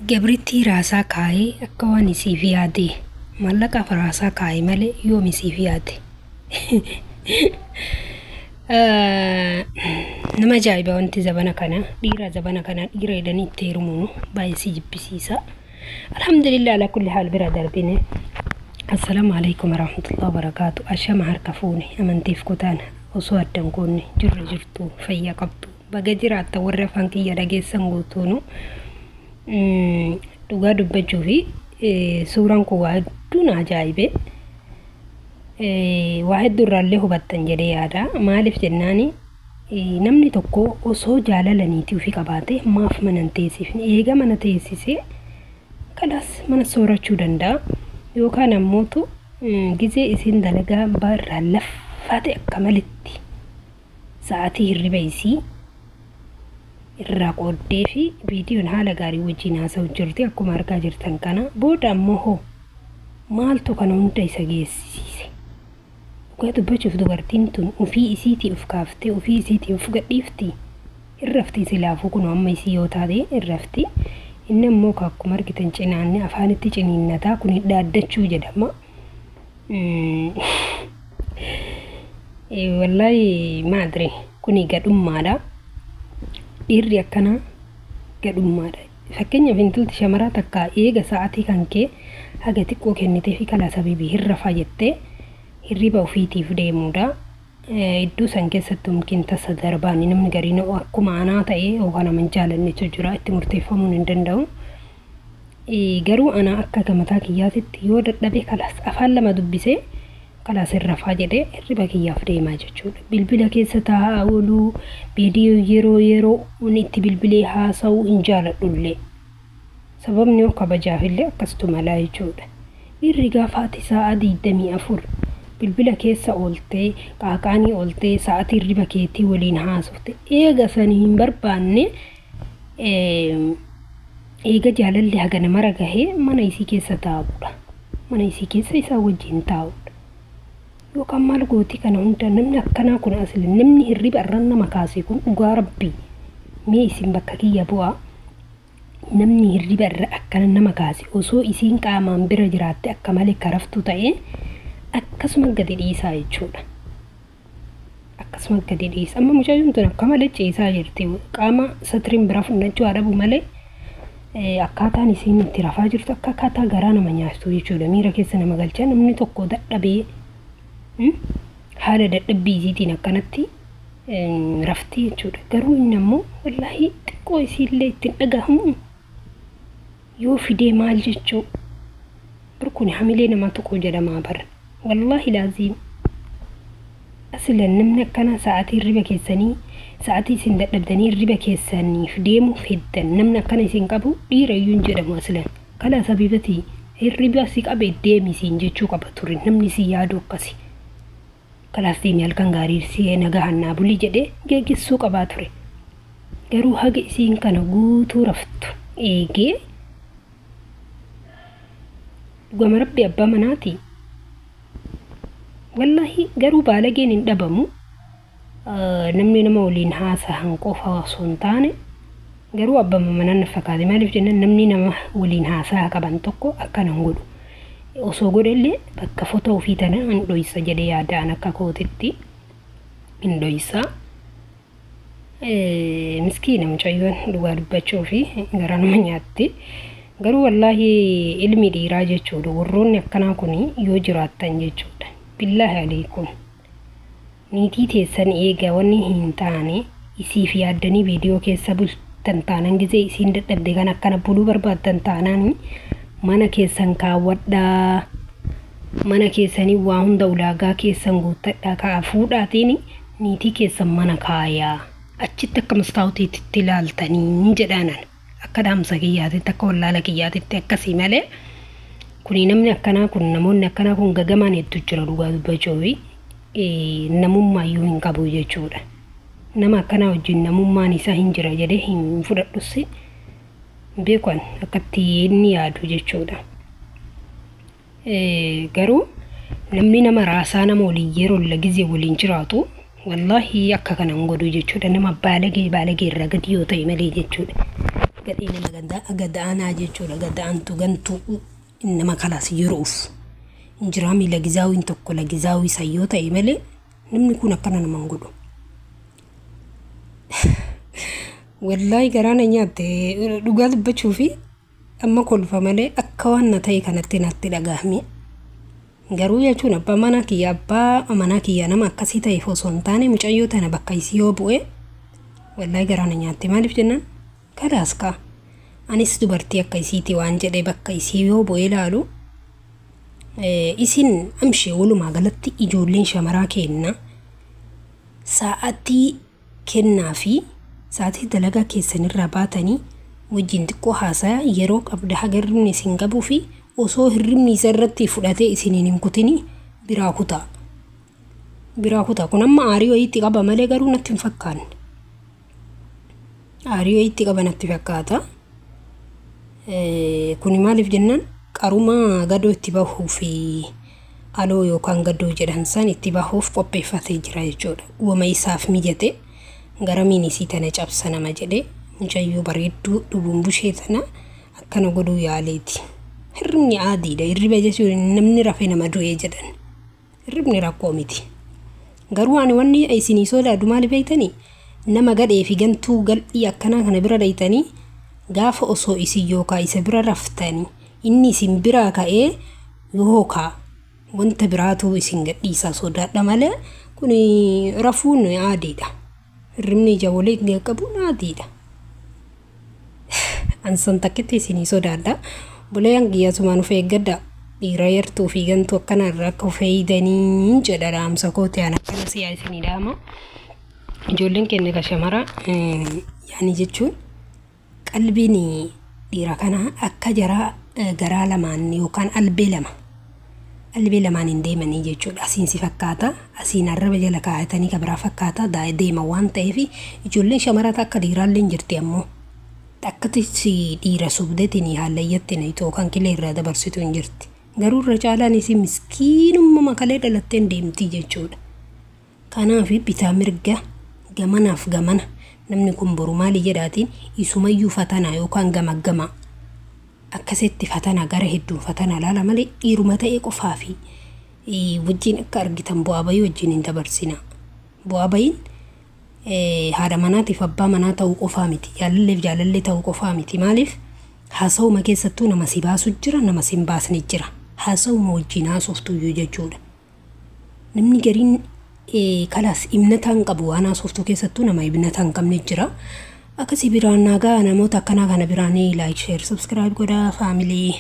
Gabrittii raasaa kaa'ee akka waan isiif yaade maallaqaaf raasaa kaa'e malee yoom isiif yaade. Nama ajaa'iba wanti zabana kana dhiira zabana kana dhiira jedhanii itti heerumuun baay'ee si jibbisiisa. Alhamdulillah ala kulli haal bira darbine. Assalaamu alaikum warahmatullahi wabarakaatu. Ashama harka fuune amantiif kutaan osoo addan koonne jirra jirtu fayyaa qabdu. Baga jiraatta warri afaan kiyya dhageessan guutuunu. Dhugaa dubbachuu fi suuraan kun waa hedduu na ajaa'ibe. Waa hedduu irraallee hubattan jedhee yaada. Maaliif jennaani namni tokko osoo jaalala niitii ofii qabaate maaf mana hin teessifne? Eega mana teessisee kalaas mana soorachuu danda'a. Yookaan ammootu gizee isiin dalagaa irraa laffate akka malitti sa'aatii hirriba isii irraa qooddee fi viidiyoon haala gaarii wajjin haasa'u jirti akkuma argaa jirtan kana. Booda ammoo hoo maaltu kana hunda isa geessise? Dhugaa dubbachuuf dubartiin tun ofii isiitii of kaaftee ofii isiitii of gadhiifti. Irrafti silaafuu kun amma isii yoo taate irrafti. Inni ammoo akkuma argitan cinaanni afaanitti ciniinnataa kun dhaaddachuu jedhama. Wallaahi maadre kuni gadhummaadha. Dhiirri akkanaa gadhummaadha. Fakkeenyaaf intalti shamaraa takka eega sa'aatii kan kee haga xiqqoo kennitee fi kalaa sababii hirrafaa jettee hirriba ofiitiif deemuudha. Iddoo san keessatti mumkin tasa darbaani namni gariin akkuma anaa ta'e yookaan nama hin jaalannetu jira itti murteeffamuun hin danda'u. Garuu ana akka mataa kiyyaatitti yoo dadhabe kalaas afaan lama dubbisee kalaas hirrafaa jedhee hirriba kiyyaaf deemaa jechuudha. Bilbila keessa taa'aa ooluu viidiyoo yeroo yeroo inni itti bilbilee haasa'uu hin jaaladhullee. Sababni yoo kabajaafillee akkasitu malaa jechuudha. Dhiirri gaafa ati sa'a 24 bilbila keessa ooltee qaaqaanii ooltee sa'aatii hirriba keetii waliin haasofte eega sanii hin barbaanne eega jaalalli haga mara gahee mana isii keessa taa'udha. Mana isii keessa isaa wajjin taa'udha. Yookaan maal gootii kana hunda namni akkanaa kun asli namni hirriba irra nama kaase kun dhugaa rabbii mee isin bakka kiyya bu'aa. Namni hirriba irra akkana nama kaase osoo isiin qaamaan bira jiraatte akka malee karaftu ta'ee akkasuma gadi dhiisaa jechuudha. Akkasuma gadi dhiisa. Amma mucayyoon tun akka malee ciisaa jirti. Qaama satiriin bira funnachuu haa dhabu malee akkaataan isiin itti rafaa jirtu akka akkaataa garaa nama nyaattu jechuudha. Miira keessa nama galcha namni tokko dadhabee haala dadhabbii isiitiin akkanatti rafti jechuudha. Garuu inni ammoo wallaahi xiqqoo isiillee ittiin dhagahamu yoo fidee maal jechuu bar kun hamilee nama tuquu jedhamaa bara. Wallaahi laaziim asilan namni akkana sa'aatii hirriba keessanii sa'aatii isin dadhabdanii hirriba keessaniif deemuuf heddan namni akkana isin qabu dhiira iyyuu hin jedhamu asilan. Kala sabibati hirriba si qabe deemi siin jechuu qaba ture namni si yaadu akkasi. Kalaas deemi halkan gaarii si nagaa hannaa bulii jedhee geggeessuu qabaa ture. Garuu haga isiin kana guutuu raftu eegee dhugama rabbi abbaa manaati. Wallaahi garuu baalageen hin dhabamu. Namni nama waliin haasahan qofa osoo hin taane garuu abbaa manaa na fakkaate. Maaliif jennaan namni nama waliin haasaha qaban tokko akkana hin godhu. Osoo godhellee bakka fotoo ofii tana hin dhoysa jedhee yaadaan akka kootitti hin dhoysa. Miskiina mucayyoon dhugaa dubbachuu fi garaa nama nyaatti. Garuu wallaahi ilmi dhiiraa jechuudha warroonni akkanaa kun yoo jiraattan jechuudha. Billaahi aleekum. Niitii teessan eega wanni hin taane isiif yaaddanii viidiyoo keessa bultan taanan gizee isiin dadhabde kan akkana buluu barbaaddan taanaan mana keessan kaawwadhaa. Mana keessanii waa hunda ulaagaa keessan guuttadhaa ka'a fuudhaatiin niitii keessan mana kaayaa. Achitti akka mastaawutiitti ilaaltanii jedhaanan akka dhaamsa kiyyaatitti akka wallaala kiyyaatitti akkasii malee kuni namni akkanaa kun namoonni akkanaa kun gagamaan hedduu jira dhugaa dubbachuu fi namummaa iyyuu hin qabu jechuudha. Nama akkanaa wajjin namummaan isaa hin jira jedhee hin fudhadhus beekan akkatti inni yaadu jechuudha. Garuu namni nama raasaa nama waliin yeroo gizee waliin jiraatu wallaahi akka kana hin godhu jechuudha. Nama baalagee baalagee irraa gadi yoo ta'e malee jechuudha. Gadhee nama gada'anaa jechuudha. Gada'antu gantuu nama kalaas yeroof. Injiraa miila gizaawiin tokko la gizaawii san yoo ta'e malee namni kun akkana nama hin godhu. Wallaahi garaa na nyaatte dhugaa dubbachuu fi amma kolfa malee akka waan na ta'e kanatti natti dhagahame. Garuu jechuun abbaa manaa kiyya abbaa manaa kiyya nama akkasii ta'eef osoo hin taane mucayyoo tana bakka isii yoo bu'e wallaahi garaa na nyaatte. Maaliif jennaan kalaas kaa anis dubartii akka isiiti waan jedhee bakka isii yoo bu'e ilaalu isin amshee walumaa galatti ijoolleen shamaraa kenna sa'aatii kennaa fi sa'aatii dalagaa keessanirraa baatanii wajjin xiqqoo haasaa yeroo qabda haga hirribni isin qabuu fi osoo hirribni isa irratti fudhatee isiniin hin kutinii biraa kutaa. Biraa kutaa kun amma aarii wayiitti qaba malee garuu natti hin fakkaanne. Aarii wayiitti qaba natti fakkaata. Kuni maaliif jennaan qaruma gadoo itti bahuu fi aloo yookaan gadoo jedhan san itti bahuuf qopheeffatee jira jechuudha. Uumama isaaf mijate gara miinisii tana cabsa nama jedhee mucayyoo bareedduu dhubuun bushee tana akkana godhuu yaaleeti. Hirribni aadiidha. Hirriba jechuun namni rafee nama du'ee jedhan. Hirribni rakkoo miti. Garuu ani wanni isinii sodaadhu maali beektanii? Nama gadhee fi gantuu gal'ii akkanaa kana bira dhayxanii gaafa osoo isin yookaa isa bira raftanii inni isin biraa ka'ee yookaa wanta biraatu isin gadhiisaa sodaadha malee kun rafuun aadiidha. Hirribni ija walii qabuun aadiidha. Ansan takkitti isinii sodaadha. Buleen giyyasumaan of eeggadha. Dhiira yartuu fi gantuu akkana irraa akka of eeydanii jedha dhaamsa kooti an akkana siyaa isinii dhaama. Ijoolleen keenya ka shamara yaani jechuun qalbiin dhiira kanaa akka jaraa garaa lamaan yookaan albee lama albee lamaan hin deemanii jechuudha. Asiin si fakkaata, asiin arraba jala kaa'atanii ka biraa fakkaata deema waan ta'eef ijoolleen shamaraa akka dhiiraallee hin jirti ammoo. Akkatti dhiira sobdeetiin hallayyatti na yookaan kilee irraa dabarsitu hin jirti. Garuu irra caalaan isii miskiinummaa makalee dhalattee hin deemti jechuudha. Kanaaf bitaa mirga gamanaaf gamana namni kun boru maali jedhaatiin isumayyuu fatanaa yookaan gamaggama akkasitti fatanaa gara hedduun fatanaa laala malee dhiiruma ta'e qofaa fi wajjin akka argitan bu'aa bayii wajjin hin dabarsina. Bu'aa bayiin haadha manaatiif abbaa manaa ta'uu qofaa miti. Jaalalleef jaalallee ta'uu qofaa miti. Maaliif haasawuma keessattuu nama si baasu jira nama si hin baasne jira. Haasawuma wajjin haasoftuyyuu jechuudha. Namni gariin kalaas imnataa hin qabu waan haasoftuu keessattuu nama imnataa hin qabne jira. Akkasii biraan nagaa namoota akkanaa kana biraan like share subscribe godhaa faamilii.